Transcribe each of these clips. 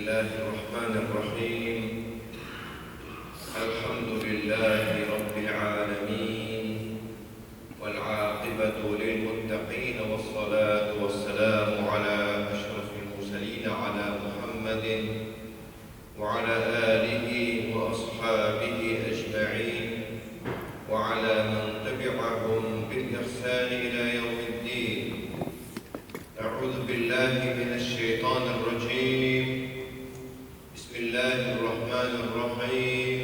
الله الرحمن الرحيم الحمد لله رب العالمين والعاقبة للمتقين والصلاة والسلام على أشرف المرسلين على محمد وعلى آله وأصحابه أجمعين وعلى من تبعهم بالإحسان إلى يوم الدين أعوذ بالله من الشيطان الرجيم بسم الله الرحمن الرحيم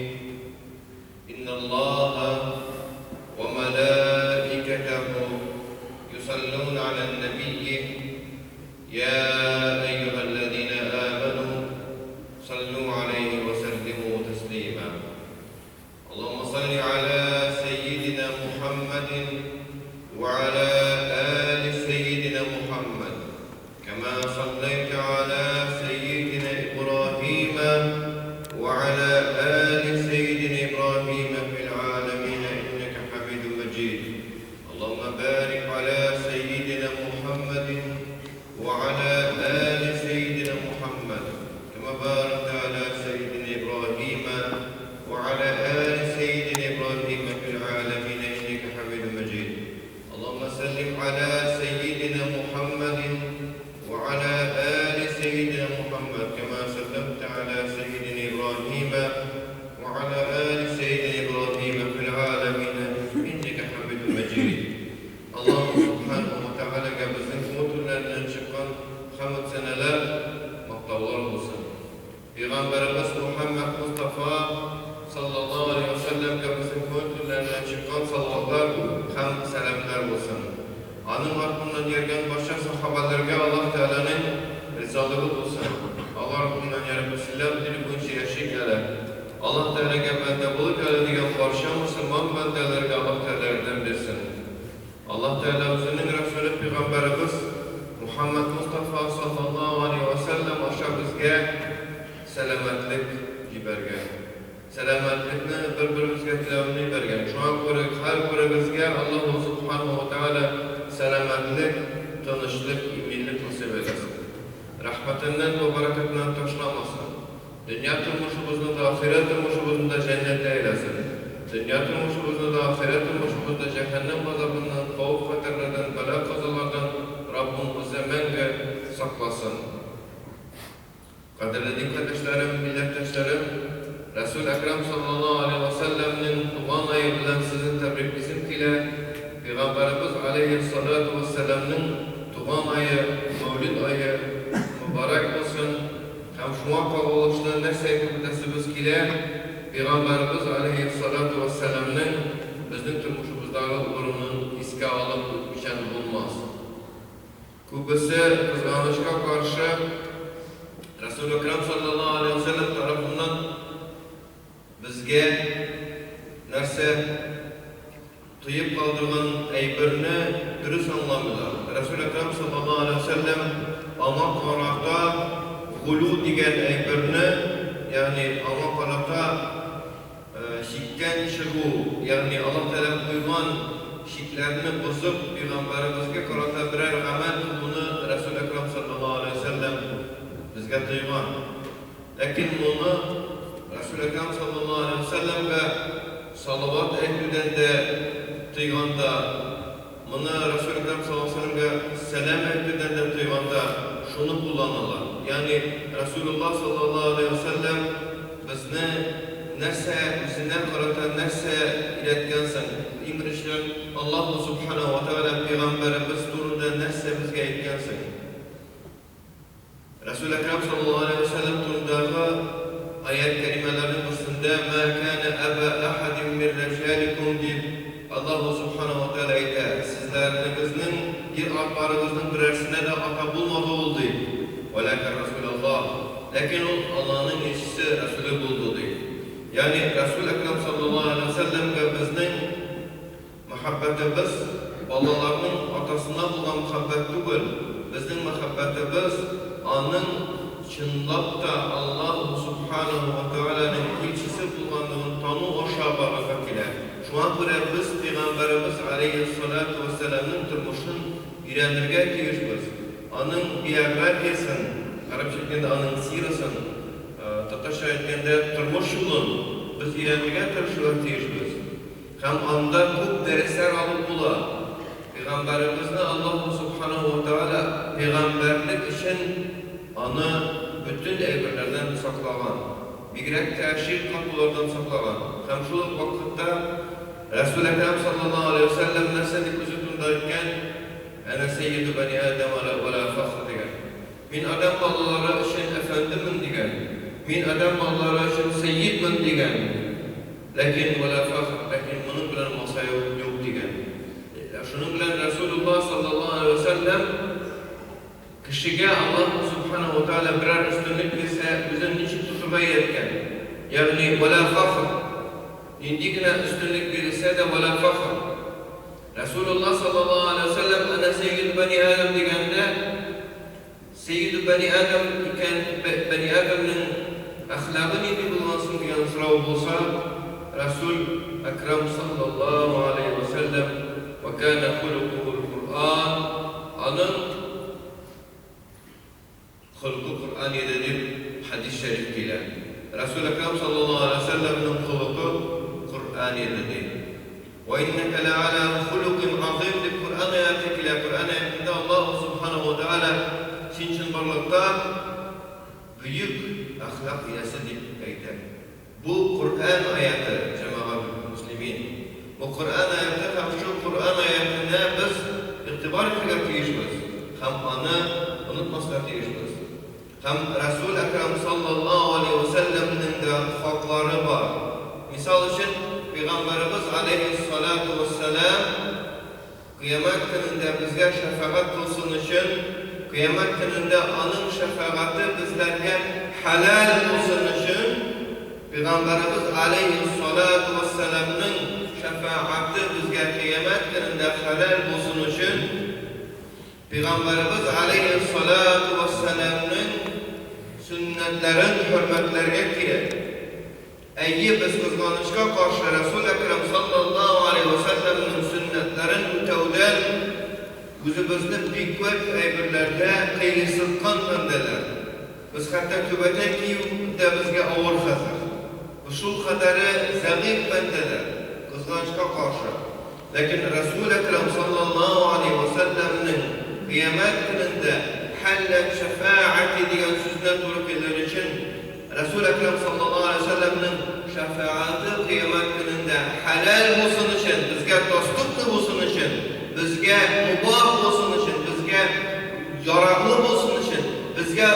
إن الله وملائكته يصلون على النبي يا أيها الذين آمنوا صلوا عليه وسلموا تسليما اللهم صل على سيدنا محمد وعلى آل سيدنا محمد كما صليت على سيدنا إبراهيم وعلى آل سيدنا إبراهيم في العالمين إنك حميد مجيد اللهم بارك على سيدنا محمد وعلى آل سيدنا محمد كما باركت على سيدنا إبراهيم وعلى آل سيدنا إبراهيم في العالمين إنك حميد مجيد اللهم سلم على سيدنا محمد وعلى آل سيدنا محمد كما سلمت على سيدنا إبراهيم وعلى آل سيدنا إبراهيم في العالمين إنك حميد مجيد Аллаһ Субханаһу ва Тәгаләгә безнең күңел түрләреннән чыккан хәмд-сәнәләр, мактаулар булсын. Пәйгамбәребез Мухәммәд Мостафа саллаллаһу алейһи ва сәлләмгә безнең күңел түрләреннән чыккан салаватлар һәм сәламнәр булсын. Аның артыннан йөргән барча сахабәләргә Аллаһ Тәгаләнең ризалыгы булсын. Алар артыннан йөреп Ислам дине буенча яшик әле. Аллаһ Тәгаләгә бәндә булыйк әле дигән барча мөселман бәндәләргә Аллаһ Тәгалә ярдәм бирсен. Аллаһ Тәгалә үзенең Рәсүле пәйгамбәребез Мухәммәд Мостафа саллаллаһу алейһи вә сәлләм аша безгә сәламәтлек җибәргән. Сәламәтлекне бер-беребезгә теләүне җибәргән. Шуңа күрә һәрберебезгә Аллаһу Субханаһу вә Тәгалә сәламәтлек, тынычлык, иминлек насыйп әйләсен. Рәхмәтеннән вә бәрәкәтеннән ташламасын. Дөнья тормышыбызны да, ахирәт тормышыбызны да җәннәтле әйләсен. Дөнья тормышыбызны да, ахирәт тормышыбызны да җәһәннәм газабыннан, хәвеф-хәтәрләрдән, бәла-казалардан Раббым үзе мәңге сакласын. Кадерле дин кардәшләрем, милләттәшләрем, Рәсүл Әкрам саллаллаһу алейһи вә сәлләмнең туган ае белән сезне тәбриклисем килә. Пәйгамбәребез алейһиссалату вәссәламнең туган ае, Мәүлид ае мөбарәк булсын. Һәм шуңа кагылышлы нәрсә әйтеп үтәсебез килә, Пәйгамбәребез аләйһиссалату вәссәламнең безнең тормышыбыздагы урынын искә алып үтмичән булмас. Күбесе, кызганычка каршы, Рәсүл Әкрам салләллаһу аләйһи вә сәлләм тарафыннан безгә нәрсә Тыеп калдырган әйберне дөрес аңламыйлар. Рәсүл Әкрам саллаллаһу алейһи вә сәлләм аңа карата гулю дигән әйберне, ягъни аңа карата чиктән чыгу, ягъни Аллаһ Тәгалә куйган чикләрне бозып, пәйгамбәребезгә карата берәр гамәл кылуны Рәсүл Әкрам саллаллаһу алейһи вә сәлләм безгә тыйган. Ләкин моны Рәсүл Әкрам саллаллаһу алейһи вә сәлләмгә салават әйтүдән дә тыйганда, моны Рәсүл Әкрам саллаллаһу алейһи вә сәлләмгә сәлам әйтүдән дә тыйганда шуны кулланалар. Ягъни Рәсүлуллаһ саллаллаһу алейһи вә сәлләм безне нәрсә, үзенә карата нәрсә өйрәткән соң? Иң беренчедән, Аллаһу субханаһу ва тәгалә пәйгамбәребез турында нәрсә безгә әйткән соң? Рәсүл Әкрам саллаллаһу галәйһи вә сәлләм турындагы аять кәримәләрнең берсендә, Мә кәнә әба әхәдин мин риҗаликум дип Аллаһу субханаһу ва тәгалә әйтә, Сезләрнегезнең ир-атларыгызның берәрсенә дә ата булмады ул, ди. Вәләкин Рәсүләллаһ, ләкин ул Аллаһның илчесе, Рәсүле булды, ди. Ягъни Рәсүл Әкрам саллаллаһу галәйһи вә сәлләмгә безнең Мәхәббәтебез балаларның атасына булган мәхәббәт түгел, безнең мәхәббәтебез аның чынлап та Аллаһу Субханаһу ва Тәгаләнең илчесе булганлыгын тану аша барлыкка килә. Шуңа күрә без Пәйгамбәребез галәйһиссалату вәссәламнең тормышын өйрәнергә тиешбез, аның биографиясен, гарәпчә әйткәндә, аның сирасын. Татарча әйткәндә, тормыш юлын без өйрәнергә тырышырга тиешбез. Һәм анда күп дәресләр алып була. Пәйгамбәребезне Аллаһу Субханаһу ва Тәгалә пәйгамбәрлек өчен аны бөтен әйберләрдән саклаган. Бигрәк тә ширк катулардан саклаган. Һәм шул ук вакытта Рәсүл Әкрәм саллаллаһу алейһи ва сәлләм нәрсә дип үзе турында әйткән, Әнә сәййиду бәни Адәм вә лә фәхр дигән. Мин Адәм балалары өчен әфәндемен дигән. Мин Адәм балалары өчен сәййидмен дигән. Ләкин вә лә фәхр, ләкин моның белән масаю юк дигән. Шуның белән Рәсүлуллаһ саллаллаһу алейһи ва сәлләм Кешегә Аллаһ Сүбхәнәһү вә Тәгалә берәр өстенлек бирсә, үзен ничек тотырга өйрәткән. Ягъни, вә лә фәхр. Нинди генә өстенлек бирелсә дә, вә лә фәхр. Рәсүлуллаһ саллаллаһу галәйһи вә сәлләм, Әнә сәййиду бәни Адәм дигәндә, сәййиду бәни Адәм икән, бәни Адәмнең әхлагы нинди булган соң дигән сорау булса, Рәсүл Әкрам саллаллаһу галәйһи вә сәлләм, Вә кәнә хулукухул Куръан, Аның холкы Коръән иде дип хәдис шәриф килә. Рәсүл Әкрам саллаллаһу галәйһи вә сәлләмнең холыкы Коръән иде ди. Вә иннәкә ләгалә хулукин газыйм дип Коръән аяте килә. Коръән аятендә Аллаһу субханаһу вә тәгалә син чынбарлыкта бөек әхлак иясе дип әйтә. Бу Коръән аяте, җәмәгать мөслимин. Бу Коръән аяте һәм шул Коръән аятенә без игътибар итәргә тиешбез һәм аны онытмаска тиешбез. Һәм Рәсүл Әкрам саллаллаһу алейһи вә сәлләмнең дә хаклары бар. Мисал өчен, Пәйгамбәребез алейһиссалату вәссәлам Кыямәт көнендә безгә шәфәгать кылсын өчен, Кыямәт көнендә аның шәфәгате безләргә хәләл булсын өчен, Пәйгамбәребез галәйһиссалату вәссәламның шәфәгате безгә Кыямәт көнендә хәләл булсын өчен, Пәйгамбәребез галәйһиссалату вәссәламның сөннәтләрен хөрмәтләргә кирәк. Әйе, без, кызганычка каршы, Рәсүл Әкрәм салләллаһу галәйһи вә сәлләмнең сөннәтләрен үтәүдән үзебезне бик күп әйберләрдә кыерсыткан бәндәләр. Без хәтта түбәтәй кию дә безгә авыр хәзер. Без шул кадәре зәгыйфь бәндәләр, кызганычка каршы. Ләкин Рәсүл Әкрәм салләллаһу галәйһи вә сәлләмнең Кыямәт көнендә хәлләт шәфәгати дигән сүзенә туры килер өчен, Рәсүл Әкрәм салләллаһу галәйһи вә сәлләмнең шәфәгате Кыямәт көнендә хәләл булсын өчен, безгә доступный булсын өчен, безгә мубах булсын өчен, безгә яраклы булсын өчен, безгә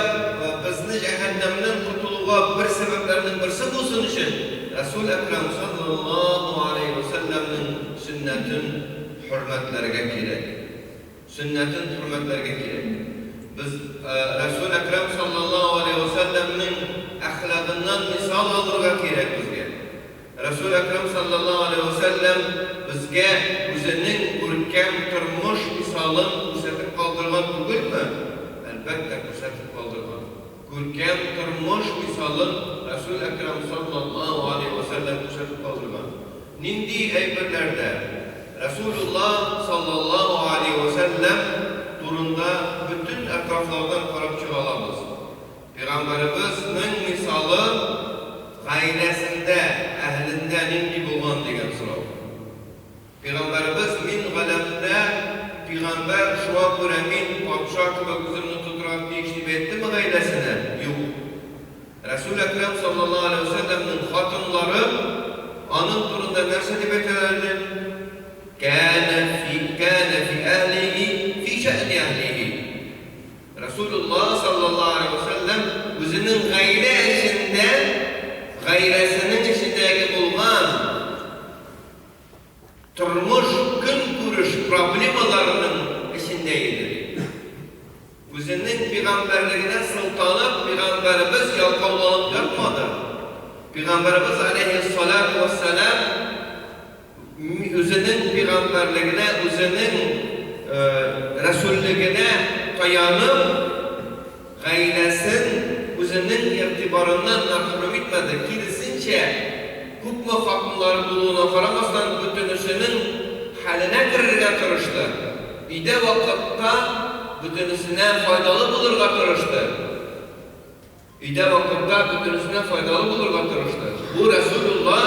безне җәһәннәмнән котылуга бер сәбәпләрнең берсе булсын өчен, Рәсүл Әкрәм салләллаһу галәйһи вә сәлләмнең сөннәтен хөрмәтләргә кирәк. Сөннәтен хөрмәтләргә кирәк. Без Рәсүл Әкрәм салләллаһу галәйһи вә сәлләмнең әхлагыннан мисал алырга кирәк безгә. Рәсүл Әкрәм салләллаһу галәйһи вә сәлләм безгә үзенең күркәм тормыш мисалын күрсәтеп калдырган түгелме? Әлбәттә, күрсәтеп калдырган. Күркәм тормыш мисалын Рәсүл Әкрәм салләллаһу галәйһи вә сәлләм күрсәтеп калдырган. Нинди әйберләрдә? Рәсүлуллаһ салләллаһу галәйһи вә сәлләм турында бөтен әтрафлардан карап чыга алабыз. Пәйгамбәребезнең мисалы гаиләсендә, әһелендә нинди булган дигән сорау. Пәйгамбәребез, Мин галәмдә пәйгамбәр, шуңа күрә мин патша кебек үземне тотырга тиеш, дип әйттеме гаиләсенә? Юк. Рәсүл Әкрәм саллаллаһу галәйһи вә сәлләмнең хатынлары аның турында нәрсә дип әйтәләр иде? Кәнә фи кәнә фи әһлиһи фи шәъни әһлиһи. Рәсүлуллаһ саллаллаһу галәйһи вә сәлләм үзенең гаилә эчендә, гаиләсенең эчендәге булган Тормыш, көнкүреш проблемаларының эчендә иде, ди. Үзенең пигамбәрлегенә сылтанып, пигамбәребез ялкауланып ятмады. Пигамбәребез аләйһиссалату вәссәлам үзенең пигамбәрлегенә, үзенең рәсүллегенә таянып, Гаиләсен үзенең игътибарыннан мәхрүм итмәде, киресенчә, күпме хатыннары булуына карамастан, бөтенесенең хәленә керергә тырышты, өйдә вакытта бөтенесенә файдалы булырга тырышты. Өйдә вакытта бөтенесенә файдалы булырга тырышты. Бу Рәсүлулла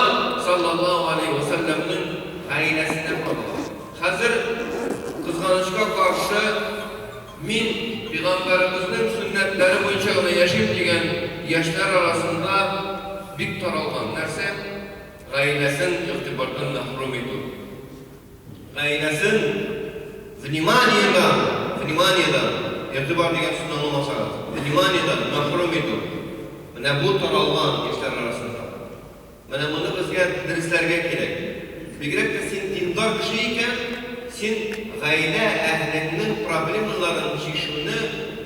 саллаллаһу алейһи вә сәлләмнең гаиләсенә кагыла. Хәзер, кызганычка каршы, мин пигамбәребезнең сөннәтләре буенча гына яшим дигән яшьләр арасында бик таралган нәрсә, гаиләсен игътибардан мәхрүм итү. Гаиләсен вниманиедан, вниманиедан, игътибар дигән сүзне аңламасагыз, вниманиедан мәхрүм итү. Менә бу таралган яшьләр арасында. Менә моны безгә дөресләргә кирәк. Бигрәк тә син диндар кеше икән, син гаилә әһлеңнең проблемаларын чишүне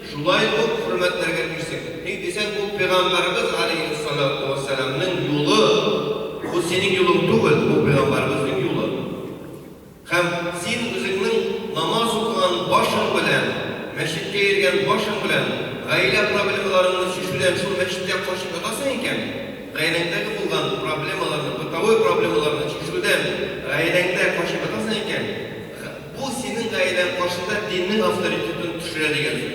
шулай ук хөрмәтләргә тиешсең. Ник дисәң, бу пәйгамбәребез галәйһиссалату вәссәламнең юлы. Бу синең юлың түгел, бу пәйгамбәребезнең юлы. Һәм син үзеңнең намаз укыган башың белән, мәчеткә йөргән башың белән гаилә проблемаларыңны чишүдән шул мәчеткә качып ятасың икән, гаиләңдәге булган проблемаларны, бытовой проблемаларны чишүдән гаиләңдә качып ятасың икән, бу синең гаиләң каршында диннең авторитетын төшерә дигән сүз.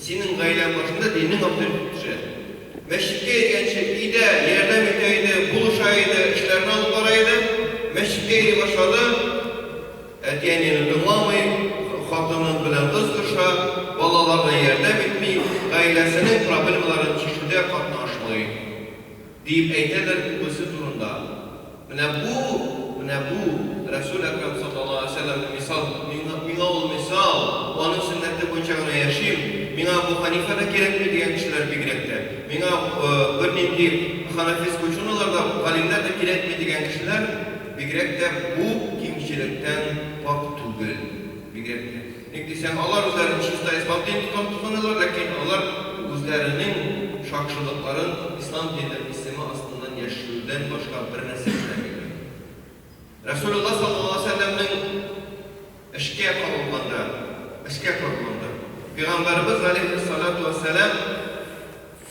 Синең гаиләң каршында диннең авторитеты төшә. Мәчеткә йөргәнче өйдә ярдәм итә иде, булыша иде, эшләрне алып бара иде. Мәчеткә йөри башлады, әти-әнине тыңламый, хатыны белән ызгыша, балаларына ярдәм итми, гаиләсенең проблемаларын чишүдә катнашмый. Диеп әйтәләр күбесе турында. Менә бу, менә бу, Рәсүл Әкрәм саллаллаһу галәйһи ва сәлләмне мисал, миңа, миңа ул мисал, аның сөннәте буенча гына яшим, миңа Әбу Хәнифә дә кирәкми дигән кешеләр бигрәк тә, миңа бернинди ханафийский ученыйлар да, галимнәр дә кирәкми дигән кешеләр бигрәк тә бу кимчелектән пакь түгел. Бигрәк тә. Ник дисәң, алар үзләрен чиста ислам динен тотам дип саныйлар, ләкин алар үзләренең шакшылыкларын ислам дине исеме астыннан яшерүдән башка бернәрсә эшләмиләр. Рәсүлулла саллаллаһу галәйһи ва сәлләмнең эшкә кагылганда, эшкә кагылганда, Пәйгамбәребез галәйһиссалату вәссәлам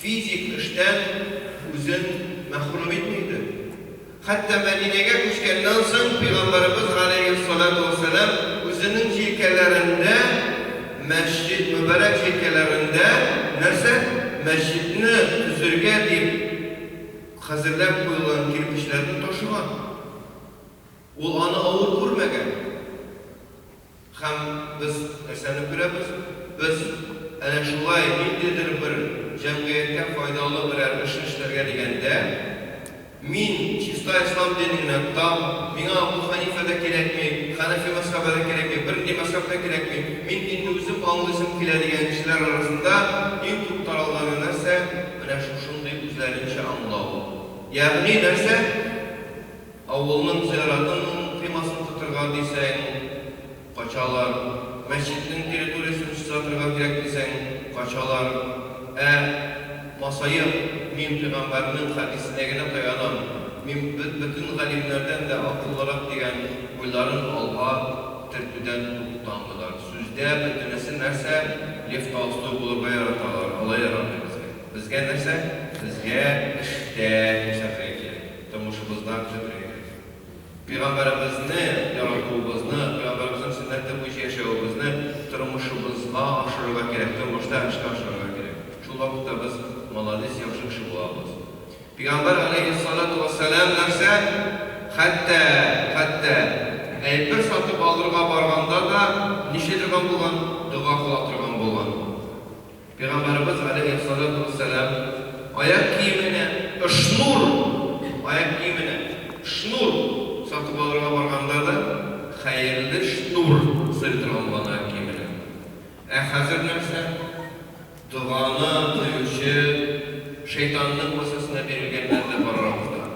физик эштән үзен мәхрүм итми иде. Хәтта Мәдинәгә күчкәннән соң Пәйгамбәребез галәйһиссалату вәссәлам үзенең җилкәләрендә, мәсҗид, мөбарәк җилкәләрендә нәрсә? Мәсҗидне төзергә дип хәзерләп куелган кирпечләрне ташыган. Ул аны авыр күрмәгән. Һәм без нәрсәне күрәбез? Без әнә шулай ниндидер бер җәмгыятькә файдалы берәр эш эшләргә дигәндә, мин чиста ислам динен генә тотам, миңа Абу Хәнифә дә кирәкми, Хәнәфи мәзһәбе дә кирәкми, бернинди мәзһәб тә кирәкми, мин динне үзем аңлыйсым килә дигән кешеләр арасында иң күп таралганы нәрсә? Менә шушындый үзләренчә аңлау. Ягъни нәрсә? Авылның зиаратының коймасын тотырга дисәң, качалар, мәчетнең территориясен чистартырга кирәк дисәң, качалар. Ә масаеп, мин пәйгамбәрнең хәдисенә генә таянам, мин бөтен галимнәрдән дә акыллырак дигән уйларын алга тертүдән туктамыйлар. Сүздә бөтенесе нәрсә, Лев Толстой булырга яраталар, алай ярамый безгә. Безгә нәрсә? Безгә эштә күрсәтергә кирәк. Тормышыбызда күрсәтергә кирәк. Пәйгамбәребезне яратуыбызны, пәйгамбәребезнең сөннәте буенча яшәвебезне тормышыбызга ашырырга кирәк, тормышта эшкә ашырырга кирәк. Шул вакытта без молодец, яхшы кеше булабыз. Пәйгамбәр галәйһиссалату вәссәлам нәрсә? Хәтта, хәтта әйбер сатып алырга барганда да нишли торган булган? Дога кыла торган булган. Пәйгамбәребез галәйһиссалату вәссәлам аяк киеменә шнур, аяк киеменә шнур сатып алырга барганда да хәерле шнур сорый торган булган аяк киеменә. Ә хәзер нәрсә? Доганы тыючы шәйтанның вәсвәсәсенә бирелгәннәр дә бар арабызда.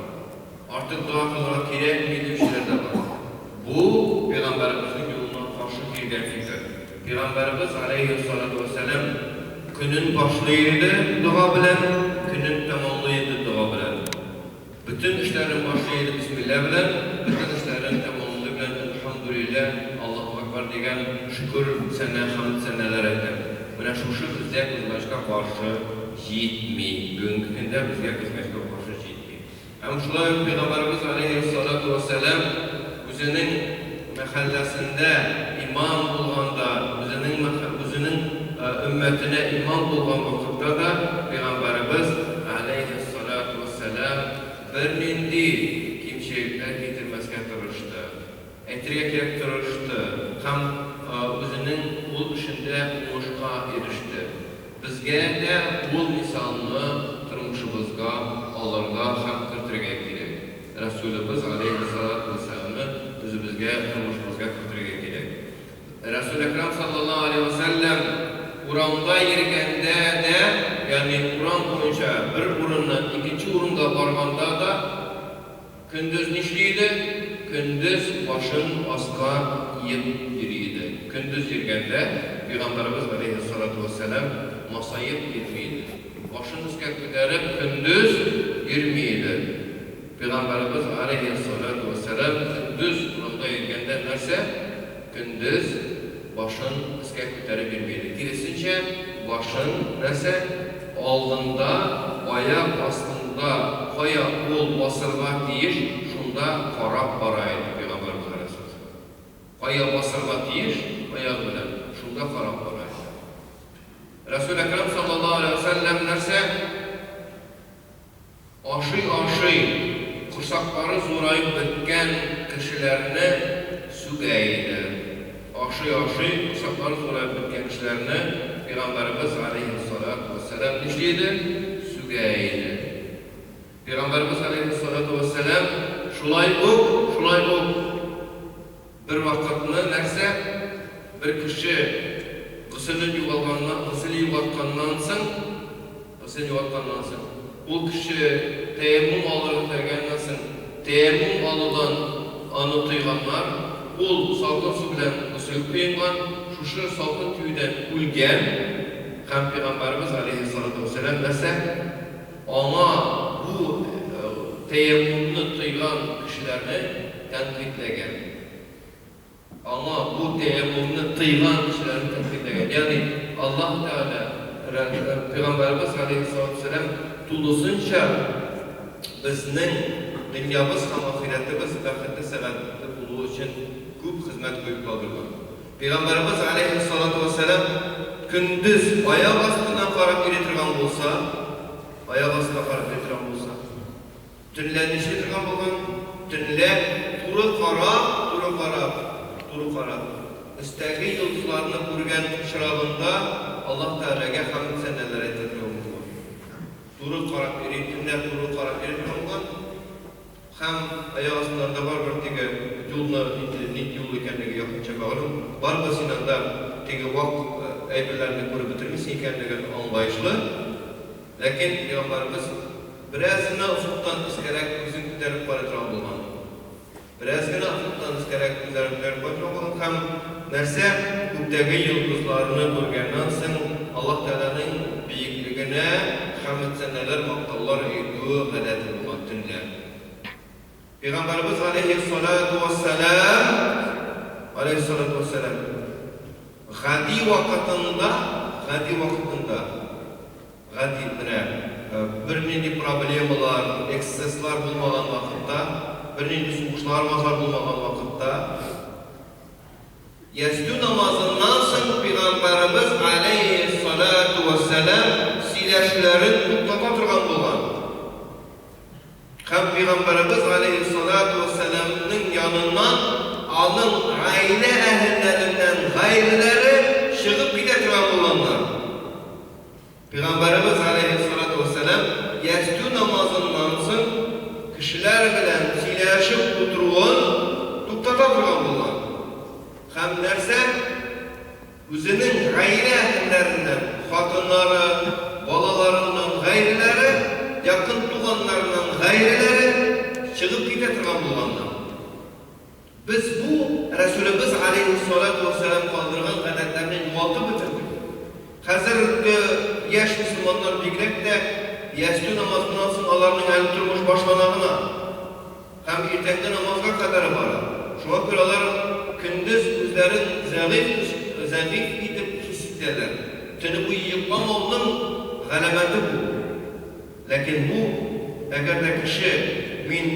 Артык дога кылырга кирәкми диючеләр дә бар. Бу, пәйгамбәребезнең юлына каршы килгән фикер. Пәйгамбәребез, галәйһиссалату вәссәлам, көнен башлый иде дога белән, көнен тәмамлый иде дога белән. Бөтен эшләрен башлый иде бисмилла белән, бөтен эшләрен тәмамлый белән әлхәмдүлилләһ, Аллаһу әкбәр дигән шөкер, сәнә, хәмд сәнәләр әйтә. Менә шушы бездә кызганычка каршы җитми. Бүгенге көндә безгә кызганычка каршы җитми. Һәм шулай ук Пәйгамбәребез галәйһиссалату вәссәлам үзенең мәхәлләсендә имам булганда, үзенең үзенең өммәтенә имам булган вакытта да Пәйгамбәребез. бернинди кимчелекләр китермәскә тырышты. Әйтергә кирәк, тырышты һәм үзенең ул эшендә уңышка иреште. Безгә дә ул мисалны тормышыбызга алырга һәм кертергә кирәк. Рәсүлебез галәйһиссалату вәссәламны үзебезгә, тормышыбызга кертергә кирәк. Рәсүл Әкрам саллаллаһу галәйһи вә сәлләм урамда йөргәндә дә, ягъни урам буенча бер урыннан икенче урынга барганда да, көндез нишли иде? Көндез башын аска иеп йөри иде. Көндез йөргәндә Пәйгамбәребез галәйһиссалату вәссәлам масаеп йөрми иде. Башын өскә күтәреп көндез йөрми иде. Пәйгамбәребез галәйһиссалату вәссәлам көндез урамда йөргәндә нәрсә? Көндез башын өскә күтәреп йөрми иде. Киресенчә, башын нәрсә? Алдында, аяк астында кая ул басырга тиеш, шунда карап бара иде Пәйгамбәребез галәйһиссалату вәссәлам. Кая басырга тиеш, аягы белән, шунда карап бара иде. Рәсүл Әкрам саллаллаһу галәйһи вә сәлләм нәрсә? Ашый-ашый, корсаклары зураеп беткән кешеләрне сүгә иде. Ашый-ашый, корсаклары зураеп беткән кешеләрне Пәйгамбәребез галәйһиссалату вәссәлам нишли иде? Сүгә иде. Пәйгамбәребез галәйһиссалату вәссәлам шулай ук, шулай ук бервакытны нәрсә? Бер кеше госелен югалганнан, госеле югалтканнан соң, Госел югалтканнан соң, ул кеше тәяммум алырга теләгәннән соң, тәяммум алудан аны тыйганнар, ул салкын су белән госел коенган, шушы салкын тиюдән үлгән, һәм Пәйгамбәребез галәйһиссалату вәссәлам нәрсә? Аңа бу тәяммумны тыйган кешеләрне тәнкыйтьләгән. Аңа бу тәяммумны тыйган кешеләрне тәнкыйтьләгән. Ягъни Аллаһ Тәгалә, Пәйгамбәребез галәйһиссалату вәссәлам тулысынча безнең дөньябыз һәм ахирәтебез бәхетле-сәгадәтле булуы өчен күп хезмәт куеп калдырган. Пәйгамбәребез галәйһиссалату вәссәлам көндез аяк астына карап йөри торган булса, аяк астына карап йөри торган булса, Төнлә нишли торган булган? Төнлә туры карап, туры карап, туры карап, өстәге йолдызларны күргән очрагында Аллаһ Тәгаләгә хәмд-сәнәләр әйтә торган булган. Туры карап йөри, төнлә туры карап йөри торган булган. Һәм аяк астыннан да барыбер теге юлны, инде нинди юл икәнлеге якынча мәгълүм, барыбер син анда теге вак әйберләрне күреп бетермисең икәнлеген аңлаешлы. Ләкин пәйгамбәребез бераз гына офыктан өскәрәк күзен күтәреп карый торган булган. Бераз гына офыктан өскәрәк күзләрен күтәреп карый торган булган һәм нәрсә? Күктәге йолдызларны күргәннән соң Аллаһ Тәгаләнең бөеклегенә хәмд-сәнәләр, мактаулар әйтүе гадәте булган төнлә. Пәйгамбәребез галәйһиссалату вәссәлам, галәйһиссалату вәссәлам, гади вакытында, гади вакытында, гади, менә бернинди проблемалар, эксцесслар булмаган вакытта, бернинди сугышлар-мазар булмаган вакытта, Ястү намазыннан соң Пәйгамбәребез галәйһиссалату вәссәлам сөйләшүләрен туктата торган булган. Һәм Пәйгамбәребез галәйһиссалату вәссәламнең яныннан аның гаилә әһелләреннән гайреләре чыгып китә торган булганнар. Пәйгамбәребез галәйһиссалату вәссәлам ястү намазыннан соң кешеләр белән сөйләшеп утыруын туктата торган булган. Һәм нәрсә? Үзенең гаилә әһелләреннән, хатыннары, балаларыннан гайреләре, якын туганнарыннан гайреләре чыгып китә торган булганнар. Без бу Рәсүлебез галәйһиссалату вәссәлам калдырган гадәтләрне югалтып бетердек. Хәзерге яшь мөселманнар бигрәк тә ястү намазыннан соң аларның әле тормыш башлана гына һәм иртәнге намазга кадәр бара. Шуңа күрә алар көндез үзләрен зәгыйфь зәгыйфь итеп хис итәләр. Төне буе йокламауның галәмәте бу. Ләкин бу, әгәр дә кеше, мин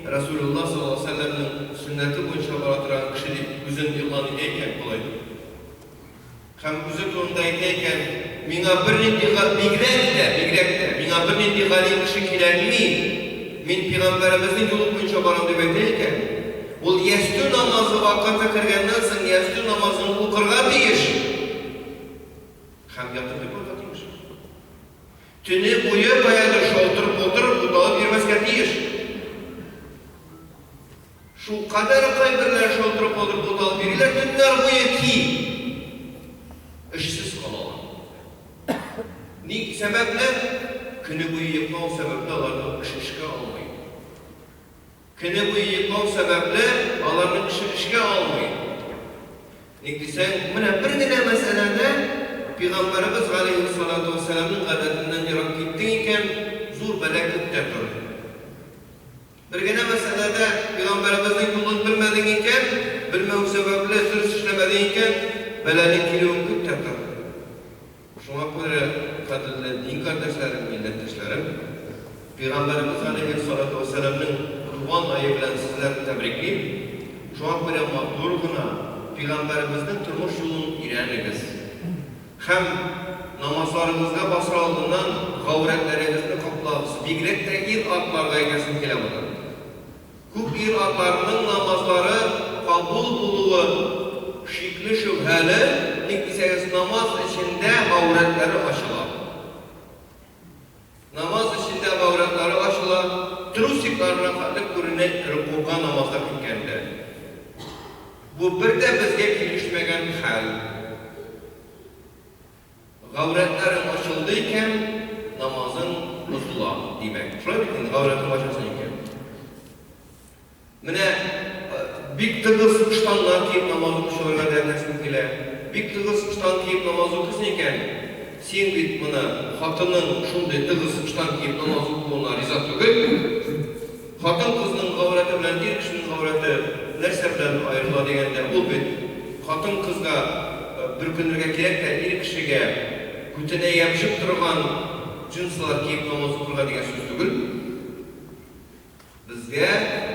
Рәсүлүллаһ саллаллаһу галәйһи вә сәлләмнең сөннәте буенча бара торган кеше дип үзен игълан итә икән, болай дип, һәм үзе турында әйтә икән, миңа бернинди га, бигрәк тә, бигрәк тә, миңа бернинди галим кеше кирәкми! Мин пигамбәребезнең юлы буенча барам дип әйтә икән, ул ястү намазы вакыты кергәннән соң ястү намазын укырга тиеш һәм ятып йокларга тиеш. Төне буе каядыр шалтыр-полтыр буталып йөрмәскә тиеш. Шулкадәр кайберләре шалтыр-полтыр буталып йөриләр төннәр буе ки, эшсез калалар. Ни сәбәпле? Көне буе йоклау сәбәпле аларны кеше эшкә алмый. Көне буе йоклау сәбәпле аларны кеше эшкә алмый. Ник дисәң, менә бер генә мәсьәләдә Пигамбәребез галәйһиссалату вәссәламнең гадәтеннән ерак киттең икән, зур бәла көт тә тор. Бер генә мәсьәләдә Пигамбәребезнең юлын белмәдең икән, белмәү сәбәпле дөрес эшләмәдең икән, бәланең килүен көт тә тор. Шуңа күрә, кадерле дин кардәшләрем, милләттәшләрем, Пәйгамбәребез галәйһиссалату вәссәламнең туган ае белән сезләрне тәбриклим. Шуңа күрә матур гына Пәйгамбәребезнең тормыш юлын өйрәнегез. Һәм намазларыгызга басар алдыннан гаурәтләрегезне каплагыз, бигрәк тә ир-атларга әйтәсем килә моны. Күп ир-атларның намазлары кабул булуы шикле-шөбһәле, ник дисәгез, намаз эчендә гаурәтләре ачыла. Намаз эчендә гаурәтләре ачыла, трусикларына хәтле күренә рөкугъга намазга киткәндә. Бу бер дә безгә килешмәгән хәл. Гаурәтләрең ачылды икән, намазың бозыла, димәк. Шулай бит инде, гаурәтең ачылсын икән. Менә бик тыгыз ыштаннар киеп намаз укучыларга да әйтәсем килә. Бик тыгыз ыштан киеп намаз укыйсың икән, син бит моны хатының шундый тыгыз ыштан киеп намаз укуына риза түгел. Хатын-кызның гаурәте белән ир кешенең гаурәте нәрсә белән аерыла дигәндә, ул бит хатын-кызга бөркенергә кирәк тә, ир кешегә күтенә ябышып торган джинсылар киеп намаз укырга дигән сүз түгел. Безгә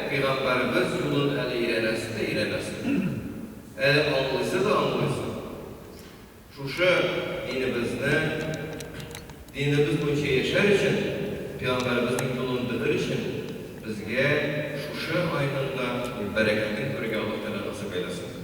пигамбәребез юлын әле өйрәнәсе дә өйрәнәсе. Әле аңлыйсы да аңлыйсы. Шушы динебезне, динебез буенча яшәр өчен, пәйгамбәребезнең юлын белер өчен безгә шушы айның да бәрәкәтен күрергә Аллаһ Тәгалә насыйп әйләсен.